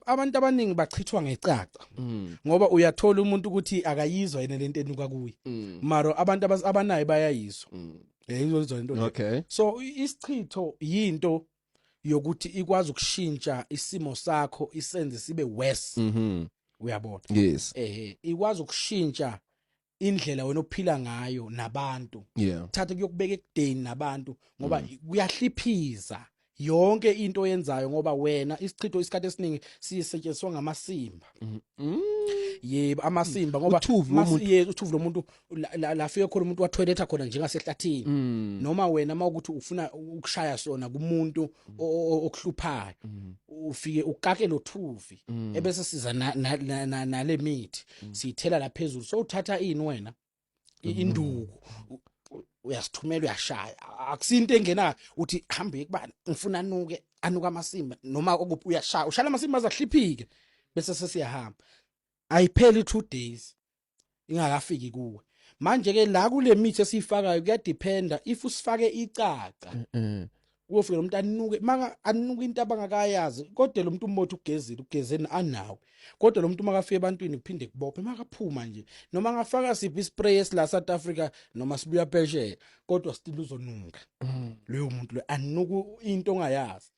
Abantu abaningi bachithwa ngecaca, ngoba uyathola umuntu ukuthi akayizwa yena lento enuka kuye, mara abantu abanayo bayayizwa. Yayizwa into le. So isichitho yinto yokuthi ikwazi ukushintsha isimo sakho, isenze sibe worse. Uyabona? Yes. Ikwazi ukushintsha indlela wena ophila ngayo nabantu. Thatha kuyokubeka ekudeni nabantu, ngoba kuyahliphiza yonke into oyenzayo, ngoba wena isichitho isikhathi esiningi sisetshenziswa ngamasimba. Yebo, amasimba, ngoba Uthuvi womuntu. Ye, uthuvi lomuntu la fike khona umuntu wathoyiletha khona njengasehlathini, noma wena mawukuthi ufuna ukushaya sona kumuntu okuhluphayo, ufike ukake lo thuvi, ebese siza nale mithi, siyithela la phezulu. So uthatha ini wena, induku, uyasithumela, uyashaya. Akusinto engenayo uthi hambe kubani, ngifuna anuke, anuka amasimba noma okuphi, uyashaya, ushaya amasimba azahliphike, bese sesiyahamba. Ayipheli 2 days ingakafiki kuwe. Manje ke la kule mithi esiyifakayo, kuyadependa if usifake icaca, kuyofika lo muntu anuke, maka anuka into abangakayazi, kodwa lo muntu umothi ugezile, ugezeni anawe, kodwa lo muntu makafika ebantwini kuphinde kubophe makaphuma nje, noma angafaka siphi ispray esila South Africa noma sibuya phesheya, kodwa still uzonuka loyo muntu lo, anuka into ongayazi.